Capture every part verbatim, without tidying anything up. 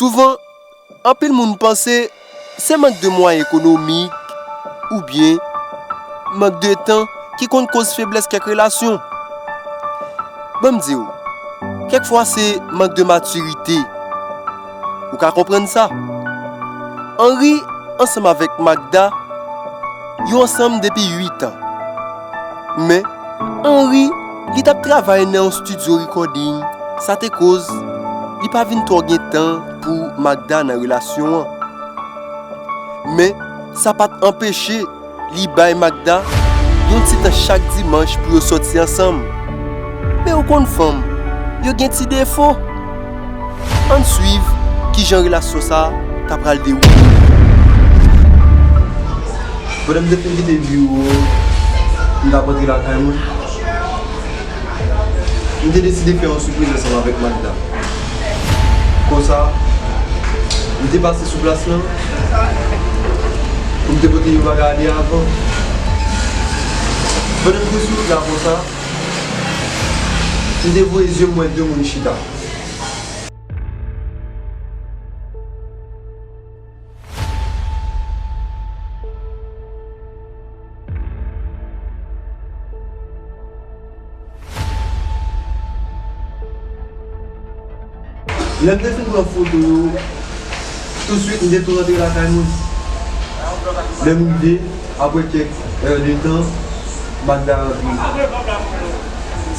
Souvan, anpil moun panse se mank de mwayen ekonomik oubyen mank de tan ki konn koz feblès kèk relasyon. Ban m di w, kèk fwa se mank de matirite. Ou ka konprann sa. Henry ansanm avèk Magda, yo ansanm depi uit an. Men, Henry, li t ap travay nan yon estidyo recording, sa te koz li pa vin twò gen tan pou Magda nan relasyon an. Men, sa pa t anpeche li bay Magda yon ti tan chak dimanch pou yo sòti ansanm. Men ou konn fanm, yo gen ti defo. Ann swiv kijan relasyon sa a ta pral dewoule. Pandan m te fin kite biwo, m t ap rantre lakay mwen, m te deside fè yon sipriz ansanm avèk Magda. Konsa, m te pase sou plas lan pou m te pote yon bagay ale avan. Pandan m te sou wout la konsa, m te voye zye m wè de moun chita. Lè m te fin pran foto yo, tousuit m te tou rantre lakay mwen. Lè m rive, apre kèk è de tan, Magda rantre.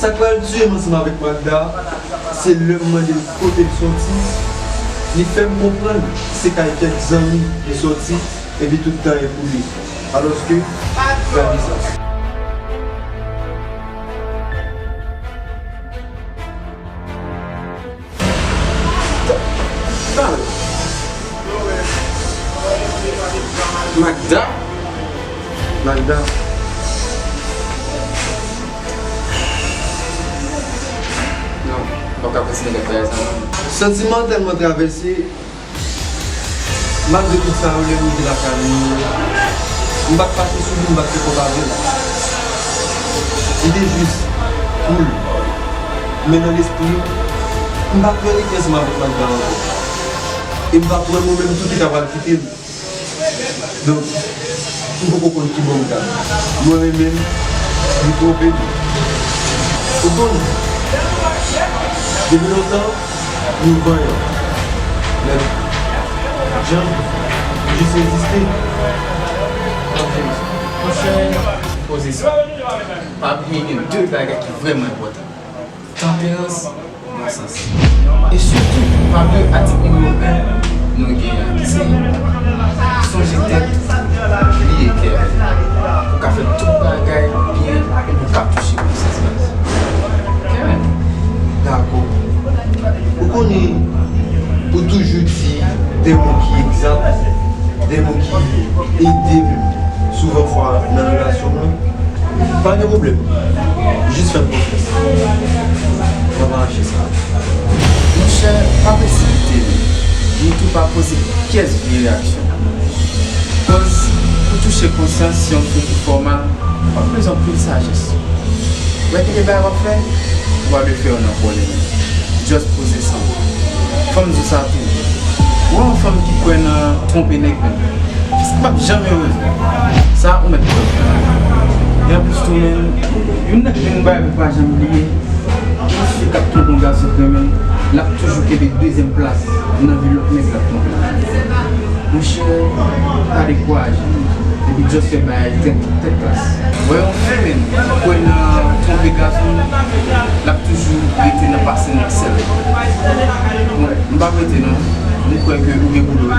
Sa k pral tiye m ansanm avèk Magda, se lè m mande l kote l sòti, li fè m konprann se kay kèk zanmi li sòti, epi tout tan ekoule. Alòske, gade sa. Talè. Magda? Magda. Non, m p ap ka kontinye gad bagay sa non. Santiman tèlman travèse, malgre tout sa yo, lè m rive lakay mwen, m pa t pase sou li, m pa t fè kòb avè l. M te jis koul. Men nan lespri m, m pa t vle rete ansanm avèk Magda ankò. E m pa t wè mwen menm tou ki ta pral kite l. Donk, m poko konn kibò m t al. Mwen renmen l, li twonpe m. Ou konn, depi lontan, nou vanyan. Men, jan, jis reziste. Ok, monchè, poze sa. Pa bliye gen de bagay ki vrèman enpòtan. Tanperans, bon sans. E sitou, pa bliye atik nimewo en nou gen an, ki se sonje tèt, bliye kè. Ou ka fè tout bagay byen, epi w ka touche konsyans, baz. Ok, men. Dakò. Ou konnen, ou toujou di de mo ki egzak, de mo ki ede m souvan fwa nan relasyon mwen. Pa gen pwoblèm. Jis fè m konfyans. N ap aranje sa. Monchè, pa presipite w. Nitou pa poze pyès vye reyaksyon. Koz pou touche konsyans se yon fil ki fòmal, w ap bezwen anpil sajès. Wè ki de bagay w ap fè, ou pa dwe fè yo nan vòlè menm. Just poze san. Fò m di w sa tou. Ou wè yon fanm ki kwè nan twonpe nèg menm, fisk p ap janm erez. Sa ou mèt kwè. E anplis tou menm, yon nèg menm bagay pou pa janm bliye, yon fi k ap twonpe yon gason k renmen l, l ap toujou kenbe dezyèm plas nan vi lòt nèg l ap twonpe. Monchè, pa dekouraje. Epi just fè bagay tèt, tèt klas. Wè yon fi menm kwè nan twonpe gason, l ap toujou rete nan pase nèg sèl. Bon, m p ap rete non. M kwè ke ou gen boulot.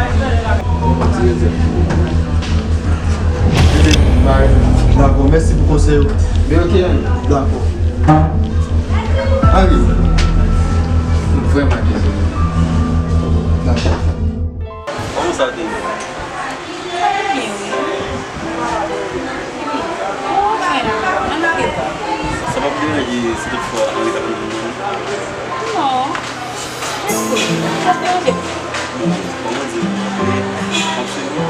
Bon, ti rezèv. Dakò, mèsi pou konsèy ou. Men ok, ann. Dakò. Ann. M vrèman dezole. Dakò. Kòman sa te ye? Byen wi. Sa p ap deranje si toutfwa Henry t ap reponn mwen? Non. Èske sa ap deranje? Kòman di? M ap swiv ou.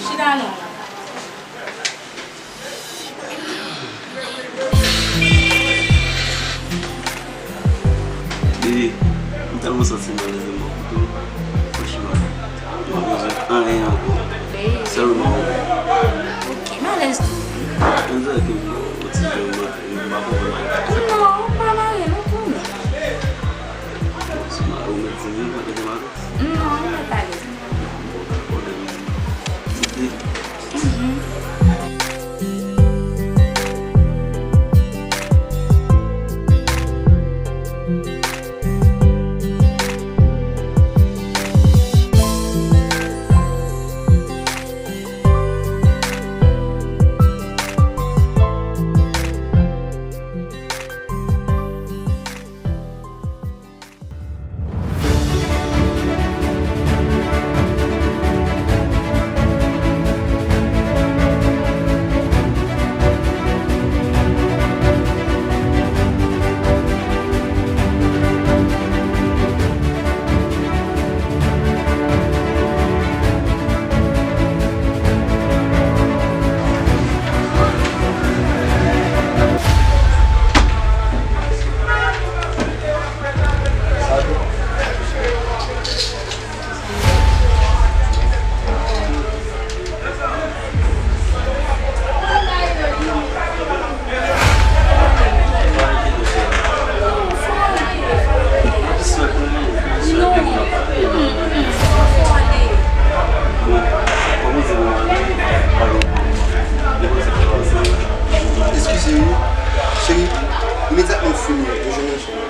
Chita non. Santi m alèz nan mwen pito. Franchman, m pa bezwen anyen ankò. Sèlman ou. Ok, m alèz tou. Mwen di ke ou ti jan mwen, m pa konprann. Non, ou pa mare, non, konnen. Si ou mare, ou mèt di m, mwen mèt di m alèz. Non, ou mèt alèz. Bon, pa pwoblèm. Eskize wi. Cheri, imedyatman w fini, yo jwenn yon cheri.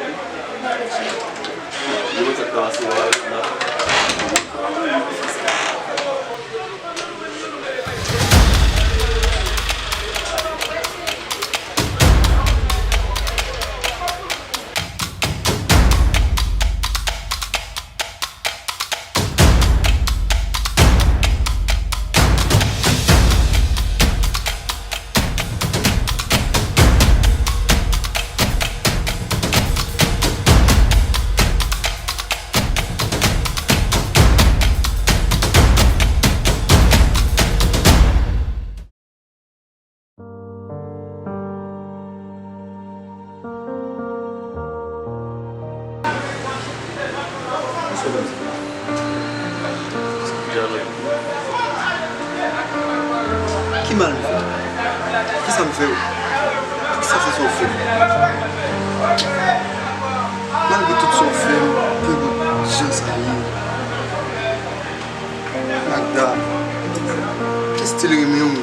Ki mal m fè? Kisa m fè w? Poukisa se sa w fè m? Malgre tout sa w fè m, gen yon jan sa ye. Magda, ki stil renmen w?